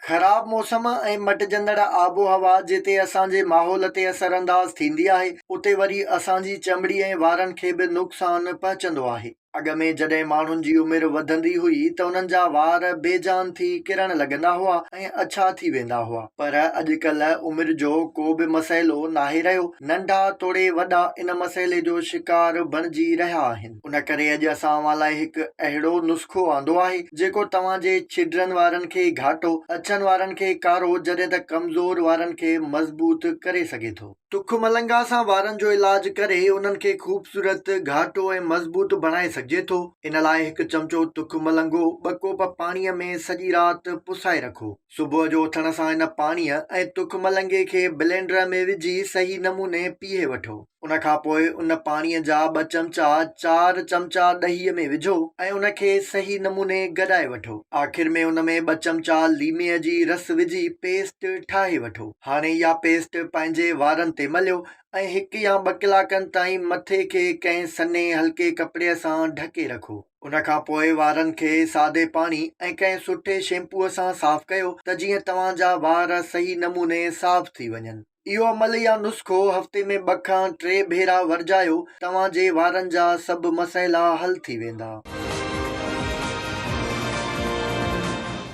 خراب موسم ۽ مٽجندڙ آب و هوا جتي اسان جي ماحول تي اثر انداز ٿيندي آهي، اتي وري اسان جي چمڙي ۽ وارن کي به نقصان پهچندو آهي. اڳ ۾ جڏهن ماڻهن جي عمر وڌندي هئي ته انهن جا وار بي جان ٿي ڪرڻ لڳندا هئا ۽ اڇا ٿي ويندا هئا، پر اڄڪلهه عمر جو ڪو به مسئلو ناهي رهيو، ننڍا توڙي وڏا ان مسئلي جو شڪار بڻجي رهيا آهن. ان ڪري اڄ اسان اوهان لاء هڪ اهڙو نسخو آندو آهي، جيڪو توهان جي ڇڊرن وارن کي گهاٽو، اڇن وارن کي ڪارو جڏهن ته ڪمزور وارن کي مضبوط ڪري سگهي ٿو. تک ملنگا سان وارن جو علاج ڪري انهن کي خوبصورت، گهاٽو ۽ مضبوط بڻائي سگهجي ٿو. ان لاء هڪ چمچو تک ملنگو ٻه ڪوپ پاڻيء ۾ سڄي رات پسائي رکو. صبح جو اٿڻ سان ان پاڻيء ۽ تک ملنگي کي بلينڊر ۾ وجهي صحيح نموني پيهي وٺو. ان کان پوء ان پاڻيء جا ٻه چمچا چار چمچا ڏهيء ۾ وجهو ۽ ان کي صحيح نموني گڏائي وٺو. آخر ۾ ان ۾ ٻه چمچا ليمي جي رس وجهي پيسٽ ٺاهي وٺو. هاڻي اها پيسٽ پنهنجي وارن تي مليو ۽ هڪ يا ٻه ڪلاڪن تائين مٿي کي ڪنهن سنهي هلڪي ڪپڙي سان ڍڪي رکو. ان کان پوء وارن کي سادي پاڻي ۽ ڪنهن سٺي شيمپوء سان صاف ڪيو ته جيئن توهان جا وار صحيح نموني صاف ٿي وڃن. اهو عمل يا نسخو هفتي ۾ ٻه کان ٽي ڀيرا ورجايو توهان جي وارن جا سڀ مسئلا حل ٿي ويندا.